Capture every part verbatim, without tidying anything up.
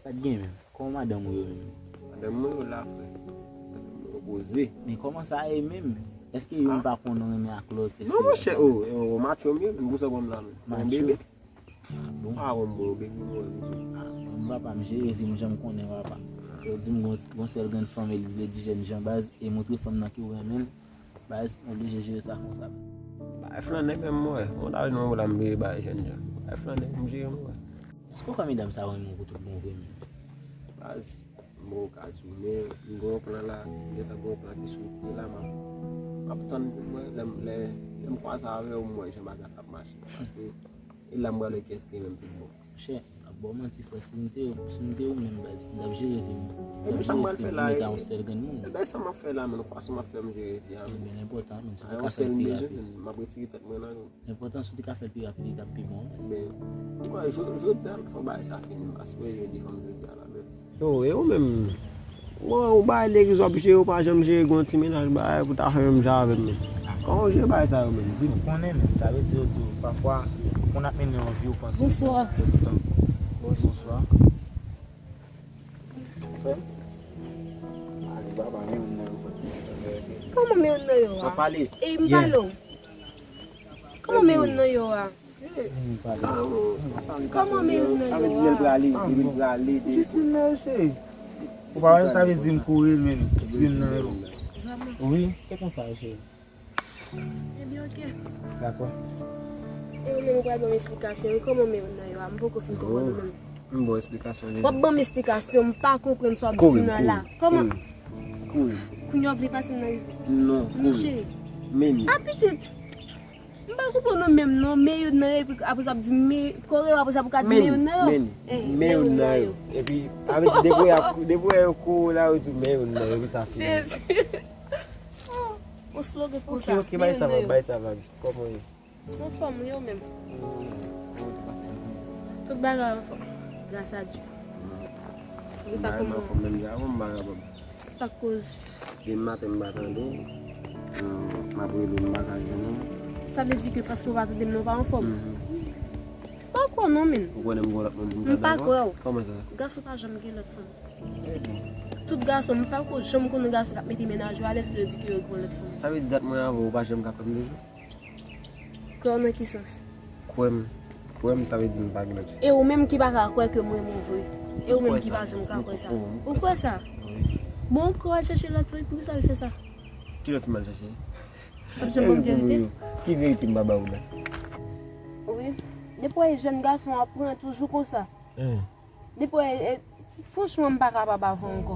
Sa t gen menm. Kòman madanm ou yo menm? Madanm mwen yo la, frè. Madanm mwen yo poze. Men kòman sa ye menm? Èske youn pa konn renmen ak lòt? Non, monchè, oh, oh, macho m ye, men pou sa pran m la, men. Macho? Bebe. Ah bon? Ah, bon, bon, bebe, bon, bebe. Ah, bon, papa, m jere vi m jan m konnen, papa. Yo di m gon, gon sèl grenn fanm, li vle di jèn jan baz, e montre fanm nan ke w renmen l. Baz, m oblije jere sa konsa. Bay flannen menm, mwen. Mwen ta vin mwen la, m veye bay jèn jan. Bay flannen, m jere, mwen. Èske w kwè medam sa renmen w pou tout bon vre menm? Baz, m poko ka di w, men m gen yon plan la, m gentan gen yon plan ki sou pye la, m ap, m ap tann pou m wè, lè m, lè, lè m kwaze avè w, m wè jan bagay la ap mache. Paske, e la m pral wè kiyès ki renmen m pi bon. Monchè, ap ba w manti, frè, si m te, si m te ou menm, baz, m t ap jere vi m. M t ap jere fi m pou m mete a yon sèl grenn moun. Ebyen, sa m ap fè la, men, fason m ap fè m jere fi a, men. Ebyen, l enpòtan, men, si w te ka fè l pi rapid. M ap retire tèt mwen nan. Enpòtan si w te ka fè l pi rapid, li t ap pi bon. Men, m kwè, jo-, jodi a, fò bagay sa fini, paske jodi fò m jodi a la, men. Yo, e ou menm? Bon, ou bay legliz w ap jere, ou pa janm jere gon ti mennaj bagay pou ta fè menm jan avè m menm. Kòman w jere bagay sa yo menm, di m? Ou konnen menm, sa vle di yo di w, pafwa, konn ap mennen yon vi ou panse. Bonswa. Se poutan. Bonswa. Frè m? Ale, papa, men yon nan yo, frè. Kòman men yon nan yo a? N ap pale. E m pale w. Kòman men yon nan yo a? Kòman men yon nan yo a? Jis yon nan yo, cheri. Ou pa wè sa vle di m kouri l menm, yon nan yo. Wi, se konsa, cheri. Ebyen, oke. Dakò. E ou menm ou pral ban m esplikasyon, wi, kòman men yon nan yo a? M poko fin konprann ou menm. M ba w esplikasyon deja. W ap ban m esplikasyon, m pa konprann sa w ap di m nan la. Kòman? Kouri. Kouri. Kounye a w vle pase m nan rizib? Non, kouri. Non, cheri. Men. A pitit! M pa konprann ou menm non, men youn nan yo, epi apre sa w ap di m, men, kore yo, apre sa pou ka di men youn nan yo. Men, men youn nan yo. Epi, a vle di, depi w ap, depi w wè yo kore la, yo di men youn nan yo, epi sa fini. Jezi. Oh, yon slogan konsa, men youn nan yo. Ok, ok, bay sa vag, bay sa vag. Kòman ye? Mwen anfòm, wi, ou menm? Tout bagay anfòm, gras a Dye. Ou sa kòman? Anfòm menm jan avè w, m pa kapab. Sa k koz? Demen maten m pa tande w, m ap rele w, m pa ka jwenn ou. Sa vle di ke paske w pa tande m nan, ou pa anfòm? Mhm. M pa kwè w non, men. Ou konnen m gen lòt moun pou m tande ankò? M pa kwè w. Kòman sa? Gason pa janm gen lòt fanm. Tout gason, m pa ko janm konnen gason k ap mete mennaj yo alèz lè yo di ke yo gen lòt fanm. Sa vle di dat mwen avè w, ou pa janm ka fè m plezi? Kwè w nan ki sans? Kwè m, kwè m, sa vle di m pa gen lòt fi. E ou menm ki pa ka kwè ke m renmen w vre. E ou menm ki pa janm ka kwè sa. Ou kwè sa? Wi. Bon, ou kwè w al chèche lòt fi, poukisa w al fè sa? Ki lòt fi m al chèche? W ap janm ban m verite? Ki verite m pa ba ou la? Wi. Depi w wè jèn gason ap pran toujou konsa. Depi w wè, e, franchman, m pa kapab avè w ankò.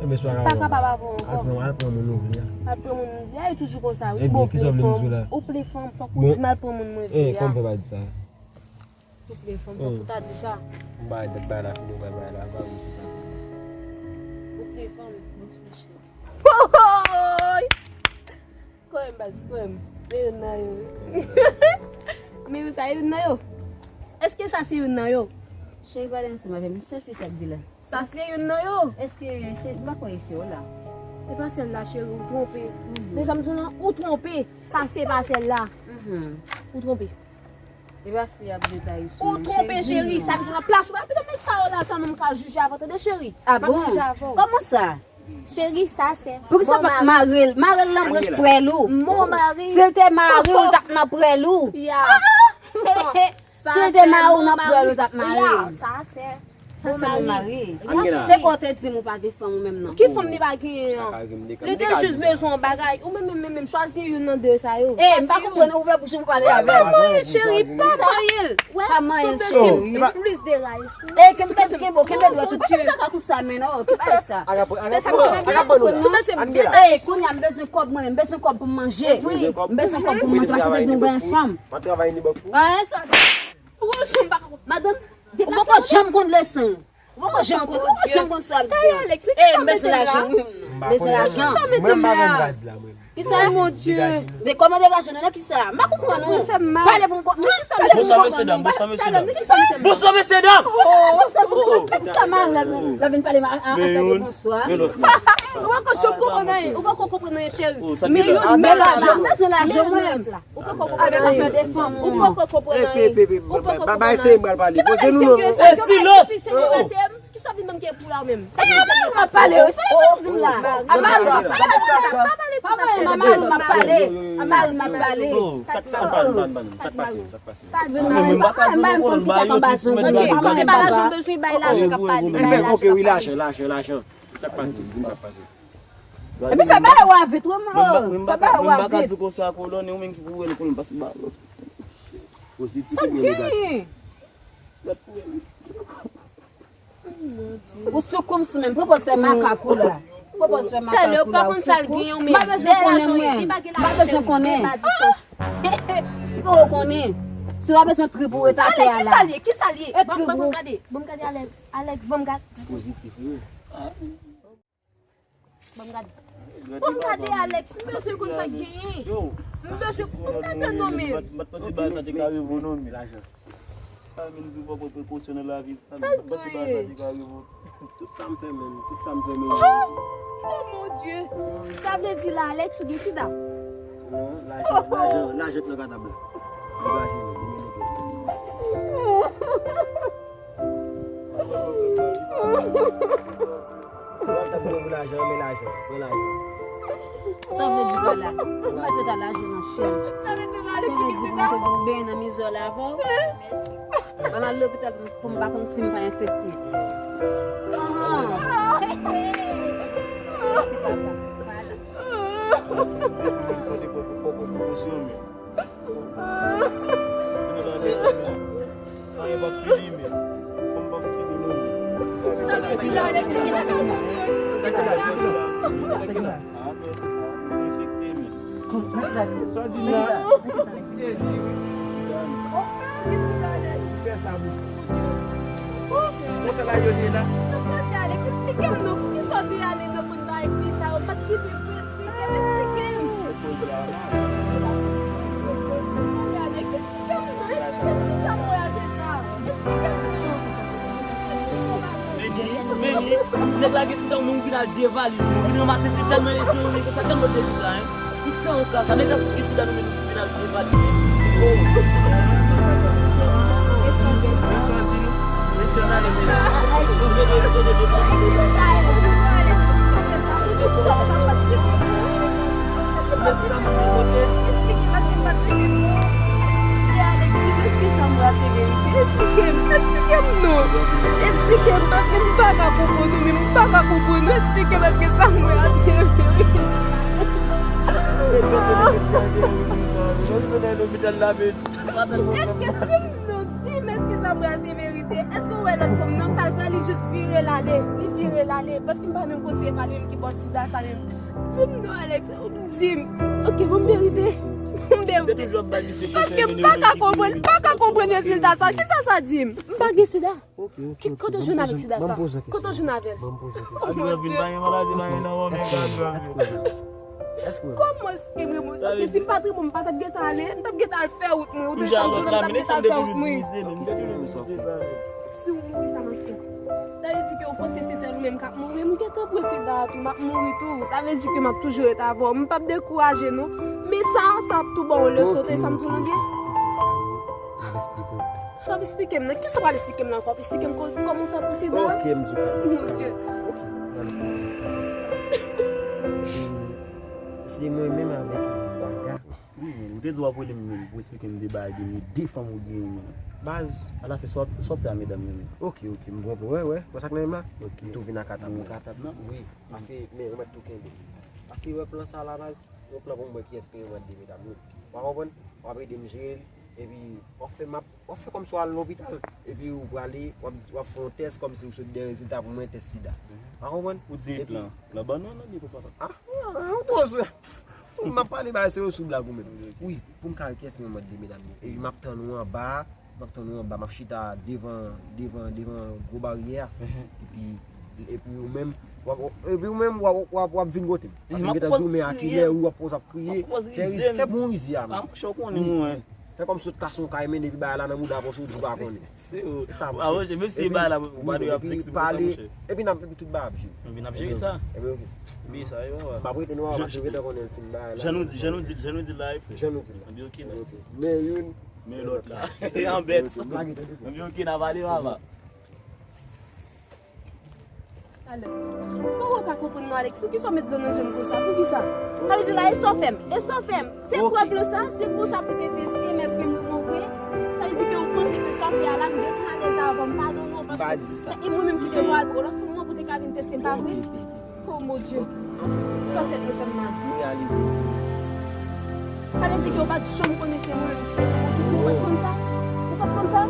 Enben, swa m pa kapab avè w ankò. Al pran, al pran moun ou vle a. Al pran moun ou vle a, e toujou konsa, wi. Ebyen, kisa w vle m di w la? Ou plen fanm, fòk ou di m al pran moun mwen vle a. Kòman fè pa di sa? Ou plen fanm, fòk ou ta di sa. M bay dat bay la fini, bay bay la, bay ou di sa. Ou plen fanm. Woy! Kwè m, baz, kwè m. Men youn nan yo. Men youn sa youn nan yo. Èske sa se youn nan yo? Cheri, pale ansanm avè m. Sa fi sa k di la. Sa se youn nan yo. Èske se, m pa kwè se yo la. Se pa sèl la, cheri, ou twonpe. Mhm. Men sa m di w lan, ou twonpe. Sa se pa sèl la. Mhm. Ou twonpe. E pa fi ap detay sou ou twonpe, cheri. Sa vle di nan plas ou. Epi, met sa yo la, sa nou m ka jije avè w, tande, cheri. Ah bon? M ap jije avè w. Kòman sa? Cheri, sa se. Poukisa w pa t mare l? Mare l nan branch prèl ou. Mon mari. Si l te mare w, l t ap nan prèl ou. Ya. Si l te mare w nan prèl ou, l t ap mare l. Ya, sa se. Sa se mon mari. Te kò te di m ou pa gen fanm ou menm nan. Ki fanm li pa genyen an? Li te jis bezwen yon bagay. Ou menm, menm, menm, menm, chwazi youn nan de sa yo. Eh, m pa konprann, ouvè bouch ou pou pale avè m. Pa manyen l, cheri, pa manyen l. Pa manyen l, cheri. Plis deraye. Eh, kenbe, kenbe, kenbe dwèt ou. Pa fè kaka konsa, men non, ki bagay sa? Ann gen la. Eh, kounye a, m bezwen kòb mwen menm, m bezwen kòb pou m manje. M bezwen kòb pou m manje, paske w te di m gen fanm. Mwen travay ni bòk pou. Ah, sa. Ou wè, janm pa ka, madanm, ou poko janm konn leson. Ou poko janm konn, ou poko janm konn sa l di. Eh, m bezwen lajan, wi, m bezwen lajan. Mwen m pa konn sa di la, mwen. Kisa? Oh, mon Dieu. De kòman degaje nou nan kisa? M pa konprann ou. Pale pou m, pale pou m kòman. Bonswa, mesye dam, bonswa, mesye dam. Bonswa, mesye dam. Kisa mari la vin pale a, a, a, pale bonswa? Ou poko janm konprann anyen, ou poko konprann anyen, cheri. Men youn, men lajan, m bezwen lajan mwen. Ou poko konprann anyen. Ou poko konprann anyen. Ou poko konprann anyen. Ki bagay serye sa? Ki bagay serye sa? Ki bagay serye? Sa vin ban m kè pou la ou menm. A mari m ap pale, wi. Sa w ap di m la? A mari m ap pale. Pa pale, pa pale, pa pale. A mari m ap pale. Sa k sa ban, ban, ban, sa k pase, sa k pase? Pa vin ban m, pa vin ban m konn kisa k anba zong. Ok, ok, ba lajan bezwen, bay lajan k ap pale. Bay lajan. Ok, wi, lajan, lajan, lajan. Sa k pase? Di m sa k pase. Epi fè bagay ou a vit, wi, m, fè bagay ou a vit. Di konsa, kolonn, ou menm ki pou wè l, kolonn, pase ba lòt. Pozitif oubyen negatif? Gad pou wè. Ou sou koumsi menm, pran pòz fè makak ou la. Pran pòz fè makak ou la, ou sou koumsi. M pa bezwen konnen mwen. M pa bezwen konnen. M pa konnen. Si w pa bezwen trip ou ret atè a la. Alex, kisa l ye? Kisa l ye? Ban m gade. Ban m gade Alex. Alex, ban m gade. Pozitif, wi. Ban m gade. Ban m gade Alex, m bezwen konn sa k genyen. M bezwen, ban m gade non men. M pa t panse bagay sa te ka rive w non men. Lajan. Sa vin di w pran prekosyon nan lavi. Sa l dwe ye? Tout sa m fè menm, tout sa m fè menm. Oh, oh mon Dieu. Sa vle di la Alex ou gen sida? Non, lajan, lajan, lajan k nan katab la. Degaje nou. Ou al tap mwen pou lajan, men lajan, pran lajan. Sa w vle di pa la? Ou pa trete lajan nan chèn. Sa vle di pa li ki vizita? Ou te vin benyen nan mizè la avè w? Mèsi. Ann al lopital pou m pa konn si m pa enfekte. Ahan. Mèsi papa. Pale. Fò w te pran prekosyon, men. Anyen p ap fini, men. Fanm p ap fini, non. Sa vle di la, Alex, ki la, sa vle di la. Sa w di la? Sezi, wi. Ki sida, Alex? Ki fè sa, bon. Bon, se la yo ye la. Sa vle di, Alex, eksplike m non, poukisa w te ale nan moun bay fi sa yo, patisipe. Eksplike m, eksplike m. Alex, eksplike m, eksplike m si sa m wè a se sa. Eksplike m non. Eksplike m. Meni, Meni, nèg la gen sida, ou menm ou vin al de valiz, ou vin ranmase, se tèlman eseye ou vin konsa, tèlman de sida, hein. Ki tan sa, sa, nèg la gen sida, nou menm nou vin al de valiz. Oh. Eksplike m, eksplike m non. Eksplike m, paske m pa ka konprann ou, men m pa ka konprann ou. Eksplike m, èske sa m wè a se verite? Èske di m non, di m, èske sa m wè a se verite? Èske w wè lòt fanm nan, sa l fè, li jis vire l ale, li vire l ale. Paske m pa menm kontinye pale menm ki bò sida sa menm. Di m non, Alex, di m. Ok, ban m verite. Ban m verite. Paske m pa ka konprann, m pa ka konprann rezilta sa. Kisa sa di m? M pa gen sida. Ok, ok, ok. Kote w jwenn avèk sida sa? Kote w jwenn avè l? Ban m poze yon kesyon. Oh mon Dieu. Kòman èske m remonte? Ok, si m pa t remonte, m pa t ap gentan ale, m t ap gentan al fè wout mwen. Ou te sanm di w, m t ap gentan al fè wout mwen. Ok, si w mouri, sa m ap fè? Si w mouri, sa m ap fè? Sa vle di ke ou panse se sèl ou menm k ap mouri? M gentan pran sida a tou, m ap mouri tou. Sa vle di ke m ap toujou ret avè w. M p ap dekouraje non. Men sa, sa ap tou ba w leson, tande sa m di w lan byen? M ap esplike w. Sa w ap esplike m nan? Kisa w pral esplike m la ankò? W ap esplike m kò-, kòman w fè pran sida? Ok, m di w. Mon Dieu. Ok, m pral esplike w. Se mwen menm avèk Baga. Wi, men ou te di w ap rele m menm pou esplike m de bagay de men de fanm ou genyen menm. Baz. Alafen, sa w ap, sa w ap fè a medam yo menm? Ok, ok, m konprann. Wè, wè. Wè sa k nan men m la? Ok. M tou vin ak katab mwen. Katab nan? Wi. Paske, men, ou mèt tou kenbe. Paske, wè plan sa la, baz. Yon plan pou m wè kiyès ki gen dwa ede medam yo. W a konprann? W ap ede m jere l, epi w ap fè, m ap, w ap fè kòmsi w al lopital. Epi ou prale, w ap, w ap fè yon tès kòmsi ou sot gen rezilta pou mwen, tès sida. W a konprann? Ou di plan, plan bannann oubyen pou papa? Ah, ah, ou twò sou. M ap pale bagay serye sou blag ou menm. Wi, pou m ka wè kiyès ki gen dwa ede medam yo. Epi m ap tann ou anba a. M ap tann ou anba, m ap chita devan, devan, devan gwo baryè a. Epi, epi ou menm, w ap, epi ou menm, w ap, w ap, w ap vin kote m. Paske m gentan di w, men a kilè, wi, w ap poze ap kriye. Fè riz, fè bon riz a, men. Fè kòmsi w ta son kay, men depi bagay la nan mouda pòch ou, di w pa konnen. Se sa, monchè. Epi, wi, epi pale, epi n ap, epi tout bagay ap jere. Epi n ap jere sa. Epi, ok. M ap rete nou anba, paske m gentan konnen l fin bagay la. Jan nou di, jan nou di, jan nou di la, wi, frè. Jan nou di la. Epi, ok, nice. Men youn, men lòt la. Anbèt. Anbyen, ok, n a pale, papa. Talè. Mwen pa ka konprann non, Alex. Poukisa w met dlo nan je m konsa? Poukisa? Sa vle di la, e sa w fè m? E sa w fè m? Se prèv lan sa? Se konsa pou te teste m èske m renmen w vre? Sa vle di ke w panse ke sa w fè a la, m dekalèz avan, m padone w paske e mwen menm ki te voye l pou w. Lòt fanm nan pou te ka vin teste m, pa vre? Oh mon Dieu. Fè tèt mwen fè m mal. M reyalize. Sa vle di ke w pa t janm konnen se mwen menm ki te pran tout, ou pa t konn sa? Ou pa t konn sa?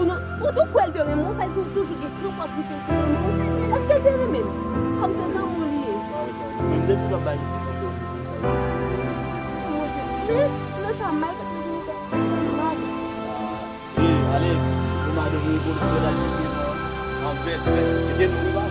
Ou nou, ou, ou kwè l te renmen w, sa vle di ou toujou gen kran pou w ap di ke l te renmen w? Èske l te renmen l? Kòm se zanmi w li ye. Menm depi w ap bay misye konsèy pou di sa. Oh mon Dieu. Men, lè sa, Mike ap toujou mete m mal. Ey, Alex, ou madanm ou rekonèt yo la ki te nan an vèt, vèt. Se te nou, wi, pa?